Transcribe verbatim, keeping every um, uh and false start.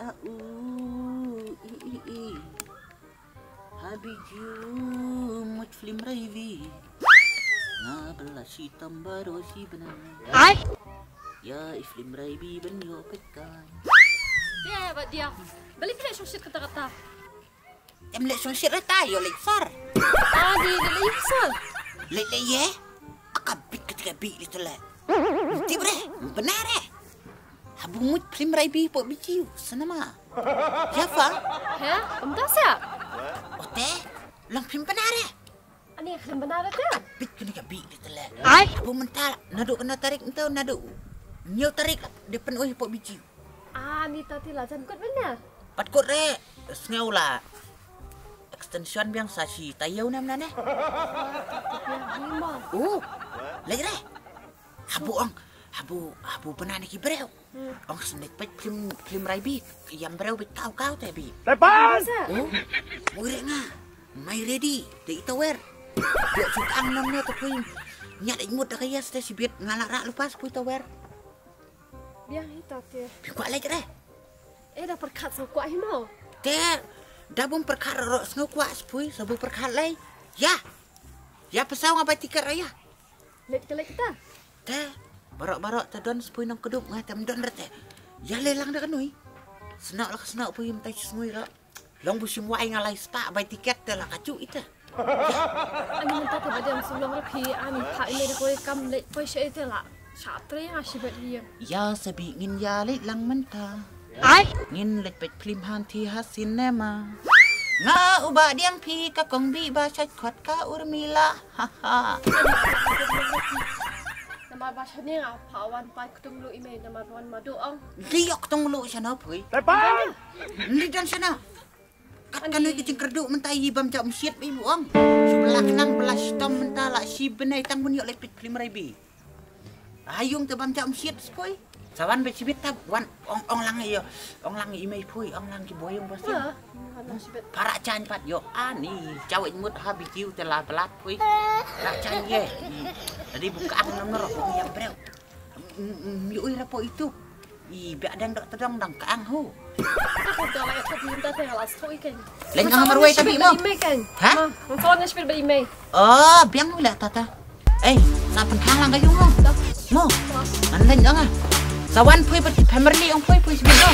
A u i i i. Habi ju mut film raibi. Nga bela shi tambaro shi bena. Ai. Ya i film raibi ben yo pekan. Ya ba dia. Beli pila shong shit kata kata. Em le shong shit rata yo le sar. Ah di di le sar. Le le ye. Aka bit ketika bit le tele. Tip re. Benar re. Habu mut film raibi pok biji u senama. Jafa. He? Emta sa? Ote, lang film benar eh. Ani film benar eh te? Bit kena ka bit di tele. Ai. Habu mental nadu kena tarik ento nadu. Nyau tarik dia penuh pok biji. Ani tati la jan kut benar. Pat kut re, sngeu la. Extension biang sa si tayau nam nane. Ni mo. Oh, lagi re. Habu ong, habu habu benar ni ki breu. Ong sendek pet film film raibi, yam breu bit kau kau te bi. Tepan. Oh, muire nga, mai ready, te ita wer. Dia suk ang nom ne te pui. Nyat ik mut da kaya ste sibit ngala rak lupas pui ta wer. Biang hita te. Pi kwa lek re. Eh da perkat sa kwa himo. Te, da bum perkat ro sngeu kwa spui, sa bu perkat lei. Ya. Ya pesau nga bai tiket raya. Lek ke lek kita. Te, barok-barok te don spui nong kedup nga tem don rete. Ya le lang da kenui. Senok lah senok pui mentai sngui ro. Long bu sim wai nga lai spa bai tiket te la kacu ita. Ani mynta te ba dang sulong ra phi ani pha ine de koi kam lek koi sha ite la. Sha tre nga shibet hi. Ya sabi ngin ya lek lang mynta. Ai. Ngin lek pet film han thi ha cinema. Nga uba diang phi ka kong bi ba shat khot ka Urmila. Ha ha. Namar ba shane nga pha wan pai ktung lu ime namar wan madu ong. Liok ktung lu shana pui. Tepan. Ni dan shana. Kat kanu ki jingkyrduh mynta i bam jam shit i buong. Shu bela kenang bela shitom mynta la shi benai tang mun yok lepit film raibi. Ayung te bam jam shit spoi. Sawan be shibit tab wan ong ong lang yo. Ong lang i mai pui ong lang ki boyong bos. Para chan pat yo ani jawit mut ha bitiu te la belat pui. Para chan ye. Tadi buka ang nomor yang breu. Yo ira po itu. I biak dang dok tedong dang kaang ho. Aku dah lah aku minta teh lah satu ikan. Lain ang marwai tapi mo. Email kan. Ha? Ang kawan nge shpil ba email. Oh, biang wala tata. Eh, sa penthang lang kayu mo. Mo. An lain ang ah. Sawan pui pat ki family ong pui pui shpil mo.